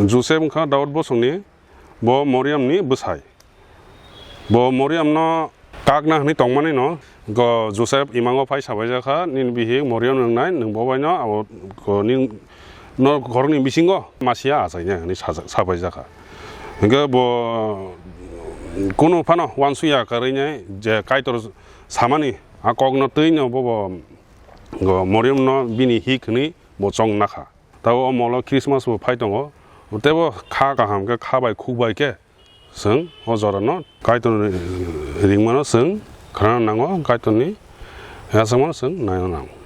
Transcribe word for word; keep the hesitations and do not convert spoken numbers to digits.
Joseph wngkha Daud bosongni, bo Moriamni bwsai. Bo Moriamno kakna hwnwi tongmani no go Joseph imango phai sabaijak kha, "Nini bihik Moriam wngnai, nwng bo baino abo go nini no khoroknwi bisingo masiya achaina," hwnwi sajak-, sabaijak kha. Hwnkhe bo kunu phano uansukya kwrwinai je Kaitor samani a kokno twino bo, bo go Moriamno bini hik hwnwi bo chong nakha. Tabo o molo Christmas bo phai tongo. Tebo kha kaham khe, kha bai khuk bai khe chwng o jorano Kaitorni ringmano chwng khnana nango, Kaitorni yachakmano chwng naina nango.